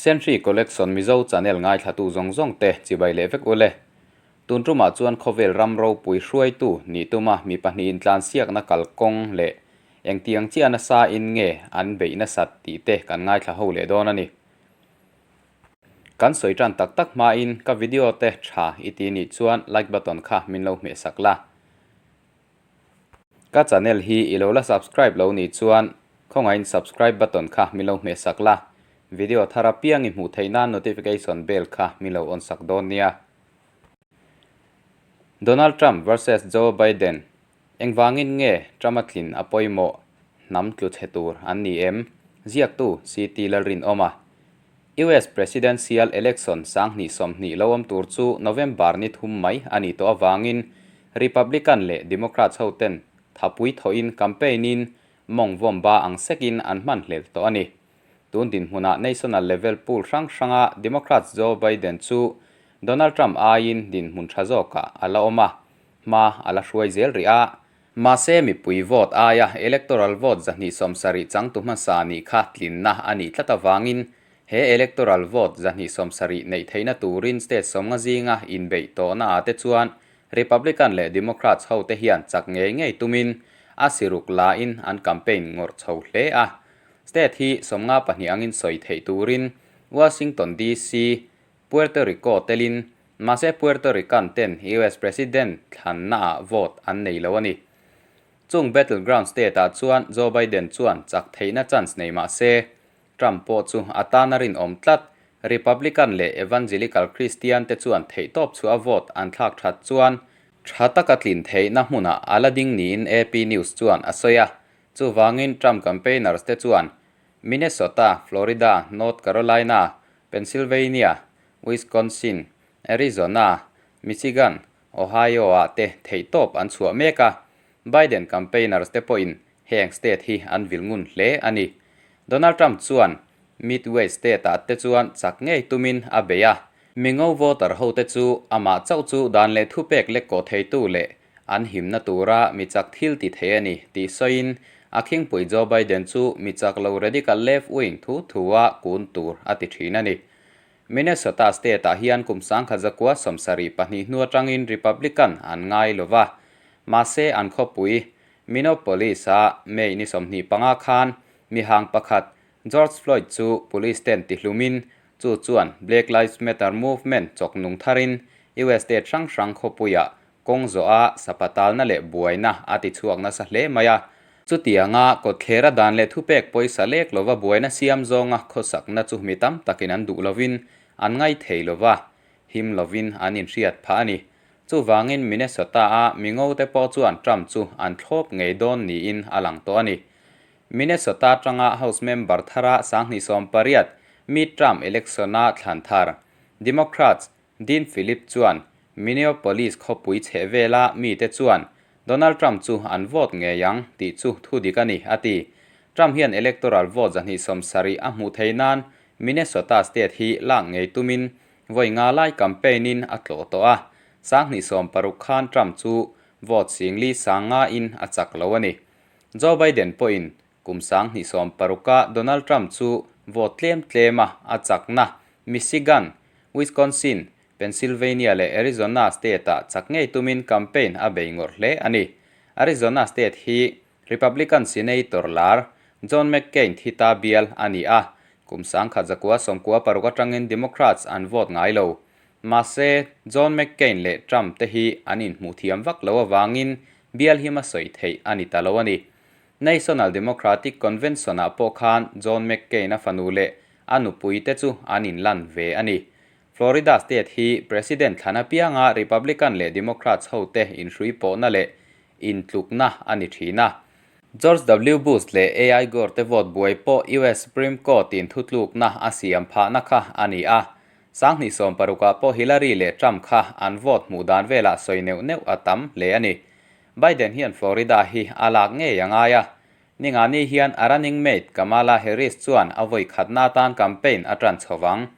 Sentry Collection Mizo channel ngaithlatu zawng zawng te chibai leh vek ule. Tun tumah chuan khawvel ram ropui hruaitu nih tuma mi pahnihin tlansiakna kalkawng leh engtiang chiah nasa in nge an beih nasat tih te kan ngaithla ho leh dawn a ni. Kan sawi tan tak tak hmain ka video te tha i ti nih chuan like button kha min lo hmeh sak la. Ka channel hi i lo la subscribe lo nih chuan khawngaihin subscribe button kha min lo hmeh sak la, video thar apiang i hmuh theih nan notification bell kha min lo on sak dawn nia. Donald Trump versus Joe Biden Engvangin nge Trump-a tlin a pawimawh hnam tlu chhe tur an ni em? Ziaktu CT Lalrinawma. US Presidential Election 2020 lo awm tur chu November ni thum mai a nih tawh avangin Republican leh Democrats hoten thapui thawhin campaign-in mawng vawmba ang sekin an hman hlel tawh a ni. Tun dinhmunah national level poll hrang hranga Democrats Joe Biden chu Donald Trump aiin dinhmun tha zawkah a la awm a, hma a la hruai zel rih a. Mahse mipui vote aia electoral vote 270 changtu hmasa nih kha tlinna a nih tlat avangin he electoral vote 270 neih theihna turin state 50 zinga inbeih tawhna ah te chuan Republican leh Democrats ho te hian chak ngei ngei tumin a siruk lain an campaign ngawrh chho hle a. State hi 52 angin sawi theih turin Washington DC, Puerto Rico telin, mahse Puerto Rican ten US President thlannaah vote an nei lo a ni. Chung battleground state ah chuan Joe Biden chuan chak theihna chance nei mah se, Trump pawh chu a tan a rinawm tlat. Republican leh Evangelical Christian te chuan theihtawp chhuah a vote an thlak that chuan tha taka tlin theihna hmunah a la ding niin AP News chuan a sawi a. Chuvangin Trump campaigners te chuan Minnesota, Florida, North Carolina, Pennsylvania, Wisconsin, Arizona, Michigan, Ohio-ah te theihtawp an chhuah mek a, Biden campaigners te pawhin heng state hi an vil ngun hle a ni. Donald Trump chuan Midwest state-ah te chuan chak ngei tumin a bei a, mingo voter hote chu amah chauh chu dan leh thupek lek kawh theitu leh An himna tura mi chak thil ti thei a ni tih sawiin a khingpui Joe Biden chu mi chak lo radical left wing thu thua kun tur a ti thin a ni. Minnesota state-ah hian kum 1972 hnu atangin Republican an ngai lo va, mahse an khawpui Minneapolis-a May ni 25 khan mihang pakhat George Floyd chu police ten tihlumin chu chuan Black Lives Matter movement chawk nung tharin US state hrang hrang khawpuiah Kawng zawh a sapatalna leh buaina a ti chhuak nasa hle mai a. Chutianga kawtthlera dan leh thupek pawisa lek lova buaina siam zawnga khawsakna chu mi tam takin an duh lovin an ngai thei lova, him lovin an inhriat phah a ni. Chuvangin Minnesota-a mi ngote pawh chuan Trump chu an thlawp ngei dawn niin a lang tawh a ni. Minnesota atanga House member thara 2018 midterm election-a thlan thar Democrats Dean Philip chuan Minneapolis khawpui chheh vela mite chuan Donald Trump chu an vote ngei ang tih chu thu dik a ni, a ti. Trump hian electoral vote 270 a hmuh theih nan Minnesota state hi lak ngei tumin vawi nga lai campaign-in a tlawh tawh a, 2060 khan Trump chu vote singli sang ngain a chak lo a ni. Joe Biden pawhin Kum 2016-a Donald Trump chu vote tlem tlema a chakna Michigan, Wisconsin, Pennsylvania leh Arizona state-ah chak ngei tumin campaign a bei ngawrh hle a ni. Arizona state hi Republican Senator lar John McCain thi ta bial a ni a, kum 1996 atangin Democrats an vote ngai lo. Mahse, John McCain leh Trump te hi an inhmuh thiam vak lo avangin bial hi hmasawi theih a ni ta lo a ni. National Democratic Convention-ah pawh khan John McCain-a fanu leh a nupuite chu an inlan ve a ni. Florida state hi President thlan apianga Republican leh Democrats hote inhrui pawhna leh intlukna a ni thin a. George W. Bush leh AI Gore te vote buai pawh US Supreme Court-in thutlukna a siam phahna kha a ni a. 2016-ah pawh Hillary leh Trump kha an vote hmuh dan velah sawi neuh neuh a tam hle a ni. Biden hian Florida hi a lak ngei a ngai a. Ningani hian a running mate Kamala Harris chuan a vawi khatna atan campaign a tan chho vang.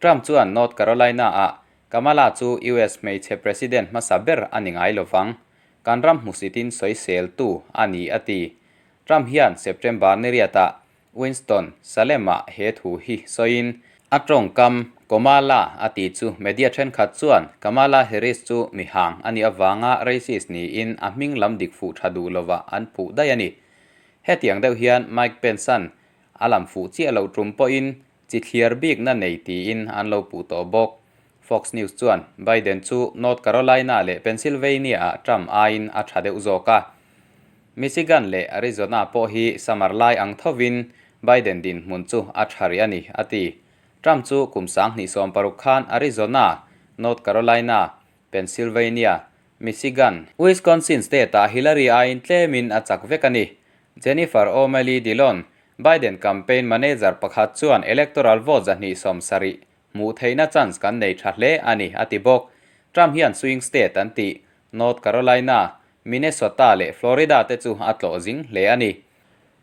Trump chuan North Carolina-ah Kamala chu US hmeichhe president hmasa ber a ni ngai lo vang. Kan ram hmusitin sawiseltu a ni a ti. Trump hian September ni riatah Winston Salem-ah he thu hi sawiin. A tawngkam, Komala a tih chu media thenkhat chuan Kamala Harris chu mihang a nih avanga racist niin a hming lam dik fuh tha duh lovah an puh daih a ni. Hetiang deuh hian Mike Pence-a'n a lam fuh chiah loh tum pawhin chi thliar bikna nei tiin an lo puh tawh bawk. Fox News chuan Biden chu North Carolina leh Pennsylvania-ah Trump aiin a tha deuh zawk a. Michigan leh Arizona pawh hi summer lai ang thovin Biden dinhmun chu a tha rih a ni, a ti. Trump chu kum 2016 khan Arizona, North Carolina, Pennsylvania, Michigan, Wisconsin state-ah Hillary aiin tlemin a chak vek a ni. Jennifer O'Malley Dillon, Biden campaign manager pakhat chuan electoral vote 270 hmuh theihna chance kan nei tha hle a ni, a ti bawk. Trump hian swing state an tih North Carolina, Minnesota leh Florida te chu a tlawh zing hle a ni.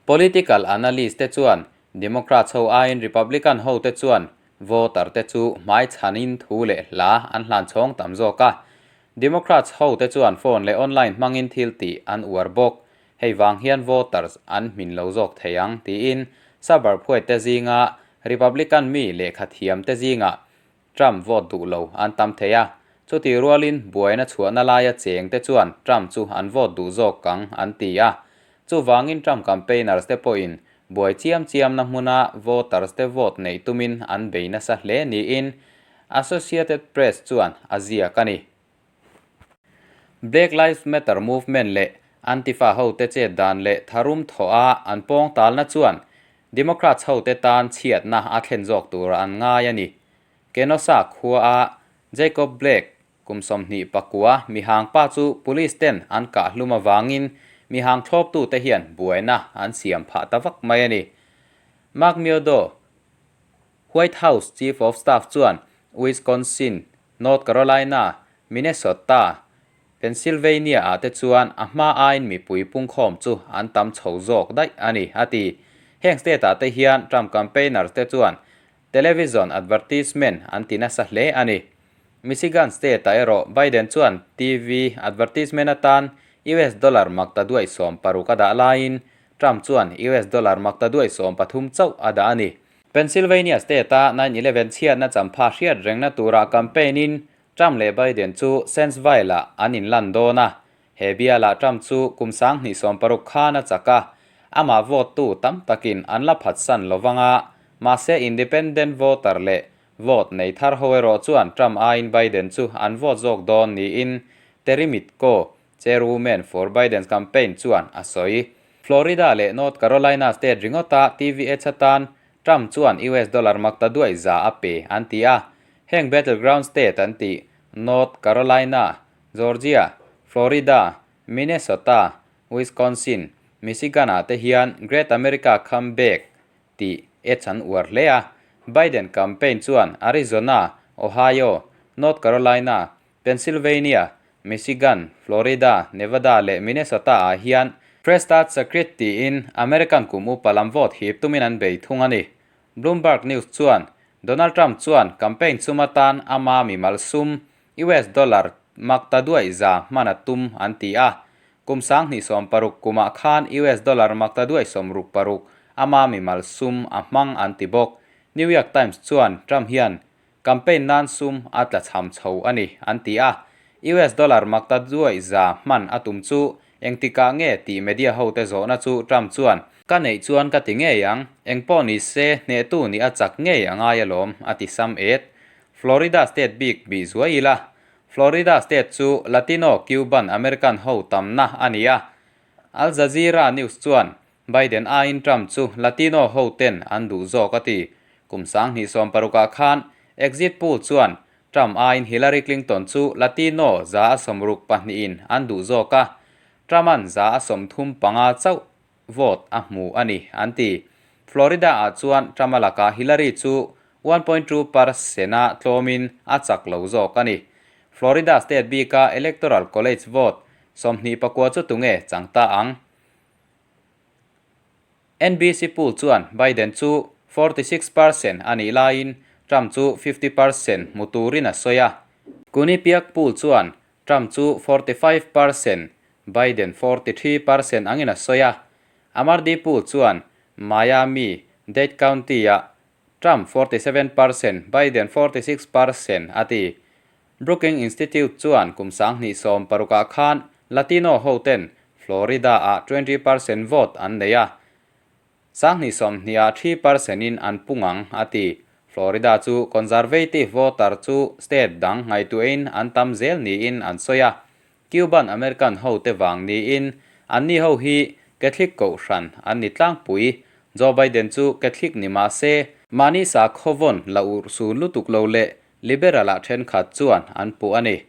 Political analyst te chuan Democrats ho aiin Republican ho te chuan voter te chu hmai chhanin thu leh hla an hlan chhawng tam zawk a. Democrats ho te chuan phone leh online hmangin thil tih an uar bawk. Hei vang hian voters an hmin lo zawk thei ang tiin suburb huai te zinga Republican mi lehkha thiam te zingah Trump vote duh lo an tam thei a, chutih rualin buaina chhuahna laia cheng te chuan Trump chu an vote duh zawk ang an ti a. Chuvangin Trump campaigners te pawhin buai chiam chiamna hmuna voters te vote neih tumin an bei nasa hle niin Associated Press chuan a ziak a ni. Black Lives Matter movement leh Antifa hote chet dan leh tharum thawha an pawng talna chuan Democrats hote tan chhiatna a thlen zawk tur an ngai a ni. Kenosha khuaa Jacob Blake kum 29 mihang pa chu police ten an kah hlum avangin mihang thlawptute hian buaina an siam phah ta vak mai a ni. Mark Meadow, White House Chief of Staff chuan Wisconsin, North Carolina, Minnesota, Pennsylvania ah te chuan a hma aiin mipui pungkhawm chu an tam chho zawk daih a ni, a ti. Heng state ah te hian Trump campaigners te chuan television advertisement an ti nasa hle a ni. Michigan state ah erawh Biden chuan TV advertisement atan US dollar makta duai 60 a dah laiin Trump chuan US dollar makta duai 13 chauh a dah a ni. Pennsylvania state-a 9/11 chhiatna champha hriat rengna tura campaign-in Trump leh Biden chu Sensville-ah an inlan dawn a. He bialah Trump chu kum 2016 khan a chak a, amah vote-tu tam takin an la phatsan lo vang a, mahse independent voter leh vote nei thar ho erawh chuan Trump aiin Biden chu an vote zawk dawn niin Terry Mitko, Chairwoman for Biden's campaign chuan a sawi. Florida leh North Carolina state ringawta TVH atan Trump chuan US dollar makta duai za a pe an ti a. Heng battleground state an tih North Carolina, Georgia, Florida, Minnesota, Wisconsin, Michigan ah te hian Great America Comeback tih ads an uar hle a. Biden campaign chuan Arizona, Ohio, North Carolina, Pennsylvania, Michigan, Florida, Nevada leh Minnesota ah hian Fresh Start Secret tiin American kum upa lam vote hip tumin an bei thung a ni. Bloomberg News chuan Donald Trump chuan campaign sum atan ama mimal sum US dollar makta duaih za hman a tum an ti a. Kum 2016 kumah khan US dollar makta duaih 66 ama mimal sum a hmang an ti bawk. New York Times chuan Trump hian Campaign nan sum a tla chham chho a ni, an ti a. US dollar makta duaih za hman a tum chu engtikah nge tih media hote zawhna chu Trump chuan, Ka neih chuan ka ti ngei ang, engpawh ni se hnehtu nih a chak ngei a ngai alawm, a ti sam et. Florida state bik bih zuai ila. Florida state chu Latino, Cuban, American ho tamna a ni a. Al Jazeera News chuan Biden aiin Trump chu Latino ho ten an duh zawk a ti. Kum 2016ah khan exit poll chuan Trump aiin Hillary Clinton chu Latino 62% in an duh zawk a, Trump-a'n 35% chauh vote a hmu a ni, an ti. Florida-ah chuan Trump-a lakah Hillary chu 1.2 percent-a tlawmin a chak lo zawk a ni. Florida state bika electoral college vote 29 chu tunge chang ta ang? NBC poll chuan Biden chu 46% a nih laiin Trump chu 50% hmu turin a sawi a. Quinnipiac poll chuan Trump chu 45%, Biden 43% angin a sawi a. Amardi poll chuan Miami Dade County-ah Trump 47%, Biden 46% a ti. Brookings Institute chuan kum 2016-ah khan Latino hoten Florida-ah 20% vote an nei a, 2020-ah 3% in an pung ang a ti. Florida chu conservative voter chu state dang ngaihtuahin an tam zel niin an sawi a. Cuban American hote vang niin anni ho hi Catholic kohhran an ni tlangpui. Joe Biden chu Catholic ni mah se, mahni sakhaw la urhsun lutuk lo leh liberal-ah thenkhat chuan an puh a ni.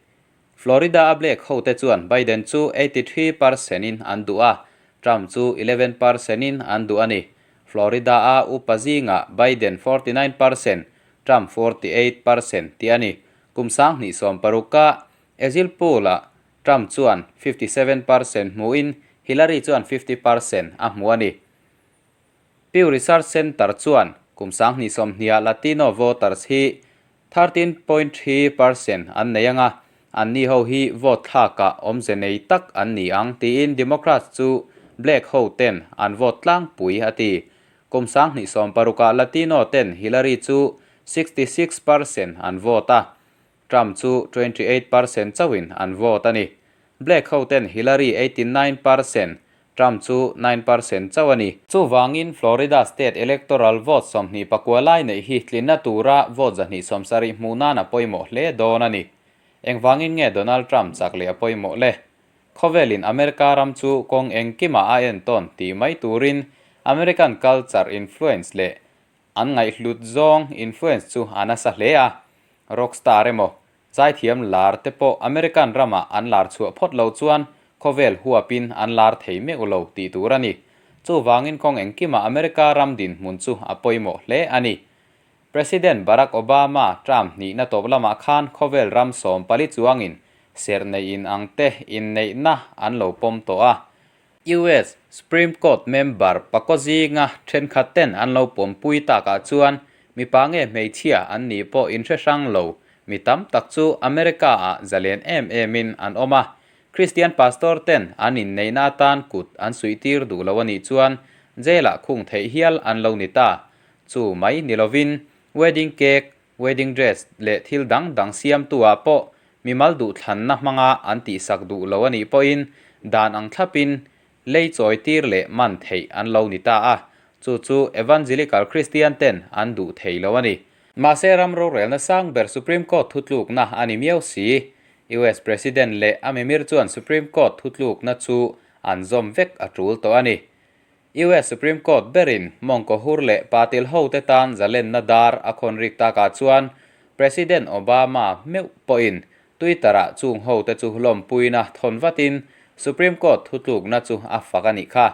Florida a black hote chuan Biden chu 83% in an duh a, Trump chu 11% in an duh a ni. Florida a upa zingah Biden 49%, Trump 48% tih a ni. Kum 2016-a exit poll-ah Trump chuan 57% hmuhin Hillary chuan 50% a hmu a ni. Pew Research Center chuan kum 2020-ah Latino voters hi 13.3% an nei anga, anni ho hi vote thlakah awmze nei tak an ni ang tiin Democrats chu black ho ten an vote tlangpui a ti. Kum 2016-ah Latino ten Hillary chu 66% an vote a, Trump chu 28% chauhin an vote a ni. Black ho ten Hillary 89%, Trump chu 9% chauh a ni. Chuvangin Florida state electoral vote 24 lai neih hi tlinna tura vote 270 hmuh nan a pawimawh hle dawn a ni. Engvangin nge Donald Trump chak leh a pawimawh le? Khawvelin America ram chu kawng engkimah a entawn tih mai turin American culture influence leh an ngaihhlut zawng influence chu a nasa hle a. Rockstar emaw, zaithiam lar te pawh American ramah an lar chhuah phawt lo chuan khawvel huapin an lar thei meuh lo tih tur a ni. Chuvangin kawng engkimah America ram dinhmun chu a pawimawh hle a ni. President Barack Obama term hnihna tawp lamah khan khawvel ram 14 chuangin serh neih in ang te inneihna an lo pawm tawh a. US Supreme Court member pakaw zinga thenkhat ten an lo pawmpui takah chuan mipa nge hmeichhia an nih pawh inhre hrang lo mi tam tak chu America-ah zalen em emin an awm a. Christian pastor ten an inneihna atan kut an suihtir duh lo a nih chuan jail-ah khung theih hial an lo ni ta. Chu mai ni lovin wedding cake, wedding dress leh thil dang dang siamtu-ah pawh mimal duhthlanna hmanga an tihsak duh lo a nih pawhin dan ang thlapin lei chawi tir leh man theih an lo ni ta a, chu chu Evangelical Christian ten an duh thei lo a ni. Mahse ram rorelna sang ber Supreme Court thutlukna a ni miau si. US President leh a mimir chuan Supreme Court thutlukna chu an zawm vek a tul tawh a ni. US Supreme Court berin mawngkaw hur leh patil hote tan zalenna dar a khawn rik takah chuan President Obama meuh pawhin Twitter-ah chung hote chu lawmpuina thawn vatin Supreme Court thutlukna chu a fak a nih kha.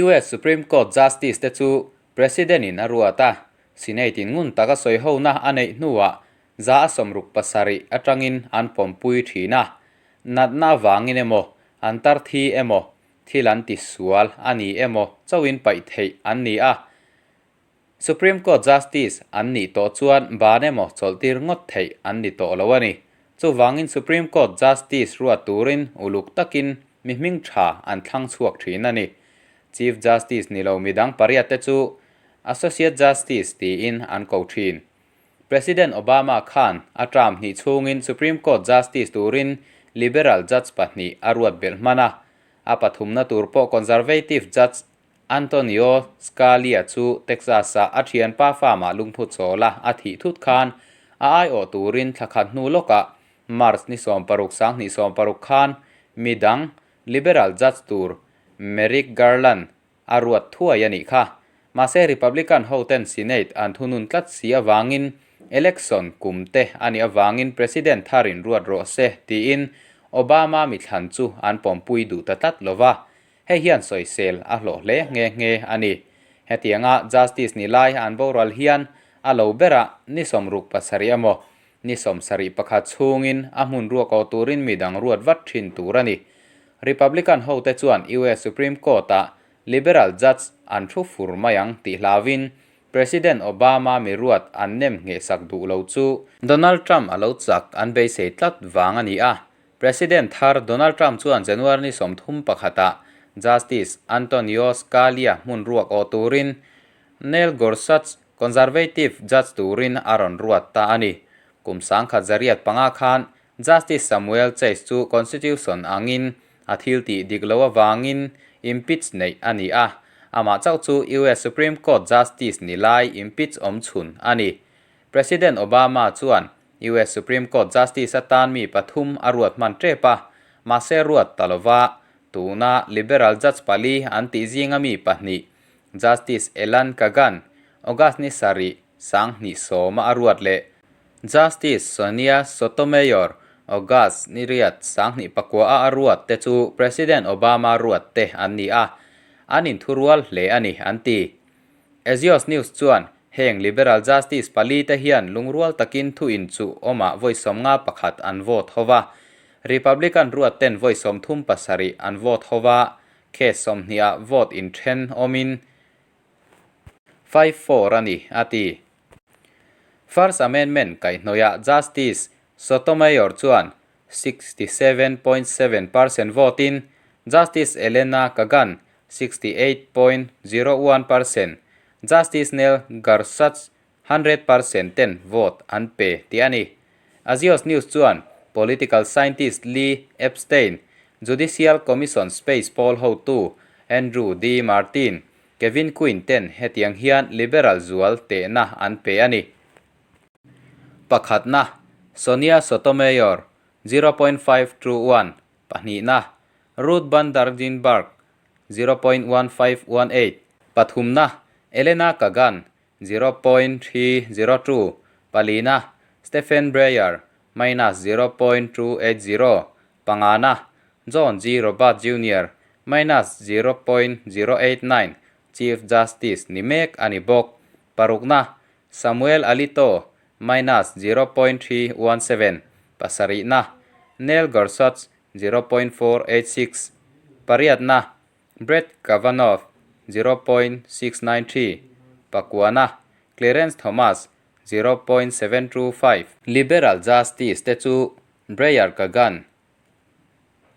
US Supreme Court Justice te chu President-in a ruat a, Senate-in ngun taka sawi hona a neih hnuah 167 atangin an pawmpui thin a, natna avangin emaw, an tar thi emaw, thil an ti sual a ni emaw chauhin paih theih an ni a. Supreme Court Justice an nih tawh chuan ban emaw chawlhtir ngawt theih an ni tawh lo a ni. Chuvangin Supreme Court Justice ruat turin uluk takin mi hming tha an thlang chhuak thin a ni. Chief Justice ni lo midang pariat te chu Associate Justice tiin an ko thin. President Obama khan a term hnih chhungin Supreme Court Justice turin liberal judge pahnih a ruat belh hman a. A pathumna tur pawh conservative judge Antonio Scalia chu Texas-ah a thianpa farm-ah lungphu chawla a thih thut khan a aiawh turin thla khat hnu lawkah March ni 16 2016 khan midang liberal judge tur Merrick Garland a ruat thuai a nih kha. Mahse Republican hoten Senate an thunun tlat si avangin election kum te a nih avangin President tharin ruat rawh se tiin Obama mithlan chu an pawmpui duh ta tlat lova, hei hian sawisel a hlawh hle nghe nghe a ni. Hetianga Justice ni lai an boral hian a lo berah ni 67 emaw ni 71 chhungin a hmun ruak awh turin midang ruat vat thin tur a ni. Republican hote chuan US Supreme Court-ah liberal judge an thu fur mai ang tih hlauhin President Obama mi ruat an nem nghehsak duh lo chu Donald Trump a lo chak an beisei tlat vang a ni a. President thar Donald Trump chuan January ni 31-ah Justice Antonio Scalia hmun ruak awh turin Neil Gorsuch. Conservative judge turin a rawn ruat ta a ni. Kum 1905 khan Justice Samuel Chase chu Constitution angin a thil tih dik lo avangin impeach neih a ni a, amah chauh chu US Supreme Court Justice ni lai impeach awm chhun a ni. President Obama chuan US Supreme Court Justice atan mi pathum a ruat hman tep a, mahse ruat ta lova tuna Liberal Judge pali an tih zinga mi pahnih Justice Ellan Kagan, August ni sarih, 2010 a ruat leh Justice Sonia Sotomayor, August ni riat, 2009 a a ruat te chu President Obama ruat te an ni a, an inthurual hle a ni, an ti. Axios News chuan heng Liberal Justice pali te hian lungrual takin thu inchuh awmah vawi 51 an vote ho va, Republican ruat ten vawi 37 an vote ho va, case 20 ah vote inthen awmin 5-4 a ni, a ti. First Amendment kaihhnawihah Justice Sotomayor chuan 67.7 percent vote-in Justice Elena Kagan 68.01 percent, Justice Neil Gorsuch 100 percent ten vote an pe tih a ni. Axios News chuan political scientist Lee Epstein, Judicial Commission Space pawl hotu Andrew D. Martin, Kevin Quinn ten hetiang hian liberal zual tehna an pe a ni. Pakhatna, Sonia Sotomayor, 0.521, pahnihna, Ruth Bader Ginsburg, 0.1518, pathumna, Elena Kagan, 0.302, palina, Stephen Breyer, -0.280, pangana, John G. Roberts Jr., -0.089, Chief Justice ni mek a ni bawk. Parukna, Samuel Alito, -0.317, pasarihna, Neil Gorsuch, 0.486, pariatna, Brett Kavanaugh, 0.693, pakuana, Clarence Thomas, 0.725. Liberal Justice te chu Breyer Kagan,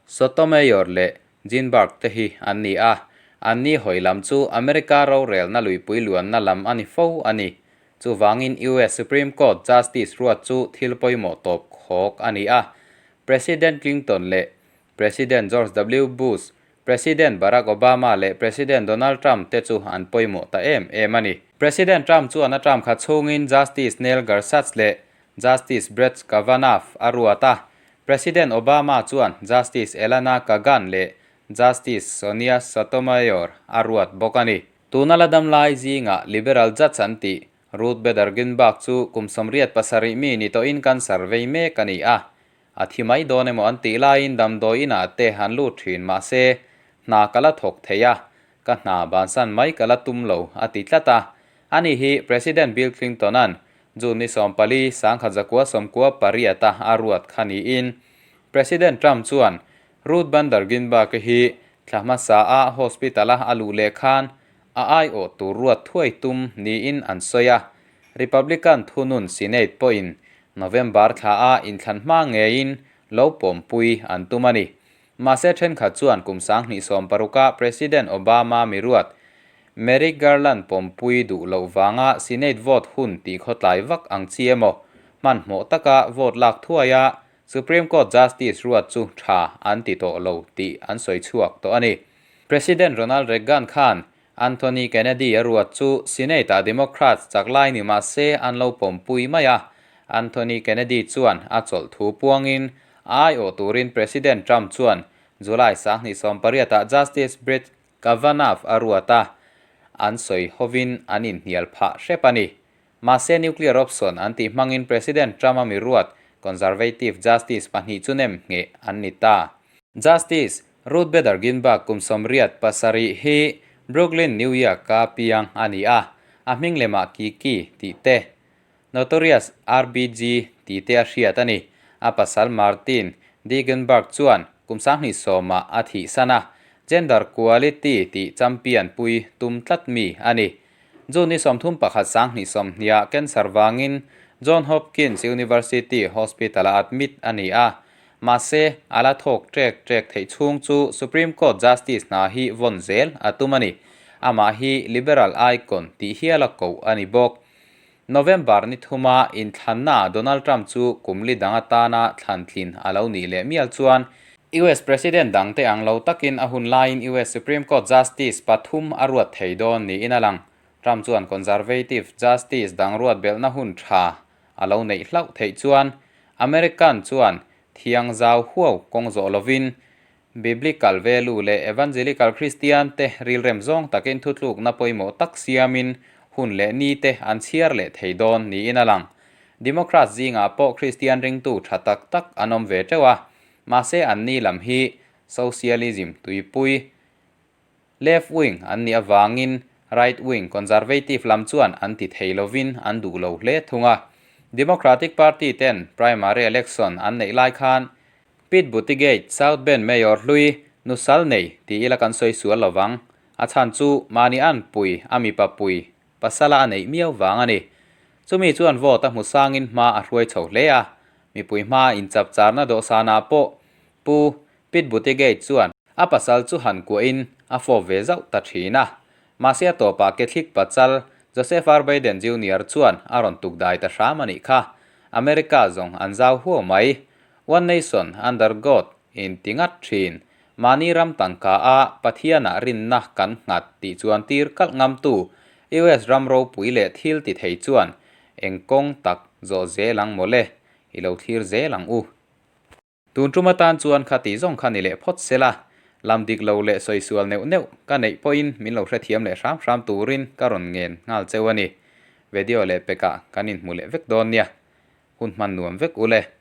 Sotomayor leh Ginsburg te hi an ni a, an ni hawi lam chu America rorelna luipui luanna lam a ni fo a ni. Chuvangin US Supreme Court Justice ruat chu thil pawimawh tawp khawk a ni a, President Clinton leh President George W. Bush, President Barack Obama leh President Donald Trump te chu an pawimawh ta em em a ni. President Trump chuan a term khat chhungin Justice Neil Gorsuch leh Justice Brett Kavanaugh a ruat a, President Obama chuan Justice Elena Kagan leh Justice Sonia Sotomayor a ruat bawk a ni. Tuna la dam lai zingah Liberal judge an tih Ruth Bader Ginsburg chu kum 87 mi ni tawhin cancer vei mek a ni a, a thi mai dawn emaw an tih laiin damdawi inah te an lut thin mahse hna ka la thawk thei a, ka hna bansan mai ka la tum lo a ti tlat a. Ani hi President Bill Clinton-a'n June ni 14, 1998 a a ruat kha niin President Trump chuan Ruth Bader Ginsburg hi thla hmasa a hospital a a luh leh khan a aiawh tur ruat thuai tum niin an sawi a. Republican thunun Senate pawhin November thla a inthlan hma ngeiin lo pawmpui an tum a ni. Mahse thenkhat chuan kum 2016 a President Obama mi ruat Merrick Garland pawmpui duh loh vanga Senate vote hun tih khawtlai vak ang chi emaw hmanhmawh taka vote lak thuai a Supreme Court Justice ruat chu tha an ti tawh lo tih an sawi chhuak tawh a ni. President Ronald Reagan khan Anthony Kennedy a ruat chu Senate ah Democrats chak lai ni mahse an lo pawmpui mai a, Anthony Kennedy chuan a chawlh thu puangin a aiawh turin President Trump chuan July 2018 ah Justice Brett Kavanaugh a ruat a, an sawi hovin an inhnial phah hrep a ni. Mahse nuclear option an tih hmangin President Trump a mi ruat Conservative Justice pahnih chu nem ngheh an ni ta. Justice Ruth Bader Ginsburg kum 87 hi Brooklyn, New York-a piang a ni a, a hming lemah Kiki tih te, Notorious RBG tih te a hriat a ni. A pasal Martin D. Ginsburg chuan kum 2010 ah a thihsan a, gender quality tih champion pui tum tlat mi a ni. June ni 31 2020 ah cancer vangin John Hopkins University Hospital-a admit a ni a, mahse a la thawk trek trek theih chhung chu Supreme Court Justice hna hi vawn zel a tum a ni. Amah hi liberal icon tih hial a koh a ni bawk. November ni thuma inthlannaah Donald Trump chu kum li dang atana thlan tlin a lo nih leh mial chuan US President dangte ang lo takin a hun laiin US Supreme Court Justice pathum a ruat thei dawn niin a lang. Trump chuan Conservative Justice dang ruat belhna hun tha a lo neih hlauh theih chuan American chuan thiang zau huau kawng zawh lovin Biblical value leh Evangelical Christian te rilrem zawng takin thutlukna pawimawh tak siamin hun leh ni te an chhiar leh thei dawn niin a lang. Democrats zingah pawh Christian ringtu tha tak tak an awm ve teuh a, mahse anni lam hi Socialism tuipui Left wing an nih avangin right wing conservative lam chuan an ti thei lovin an duh lo hle thung a. Democratic Party ten primary election an neih lai khan Pete Buttigieg, South Bend Mayor hlui, nusal nei ti ila kan sawi sual lovang. A chhan chu mahni an pui a mipa pui pasala a neih miau vang a ni. Chumi chuan vote a hmu sangin hma a hruai chho hle a. Mipui hma inchapcharna dawhsanah pawh Pu Pete Buttigieg chuan a pasal chu han kuahin a fawp ve zauh ta thin a. Mahse a tawpah Catholic pachal Joseph R. Biden Junior chuan a rawn tuk dai ta hram a nih kha. America zawng an zau huau mai. One Nation Under God in ti ngat thin. Mahni ram tangka a Pathianah rinna kan nghat tih chuan tir kalh ngamtu US ram ropui leh thil ti thei chuan eng kawng tak zawh zel ang mawle i lo thlir zel ang u. Tun tum atan chuan kha tih zawng kha ni leh phawt se la, lam dik lo leh sawi sual neuh neuh ka neih pawhin min lo hrethiam leh hram hram turin ka rawn ngen nghal cheu a ni. Video leh pekah kan inhmu leh vek dawn nia. Hun hman nuam vek u le.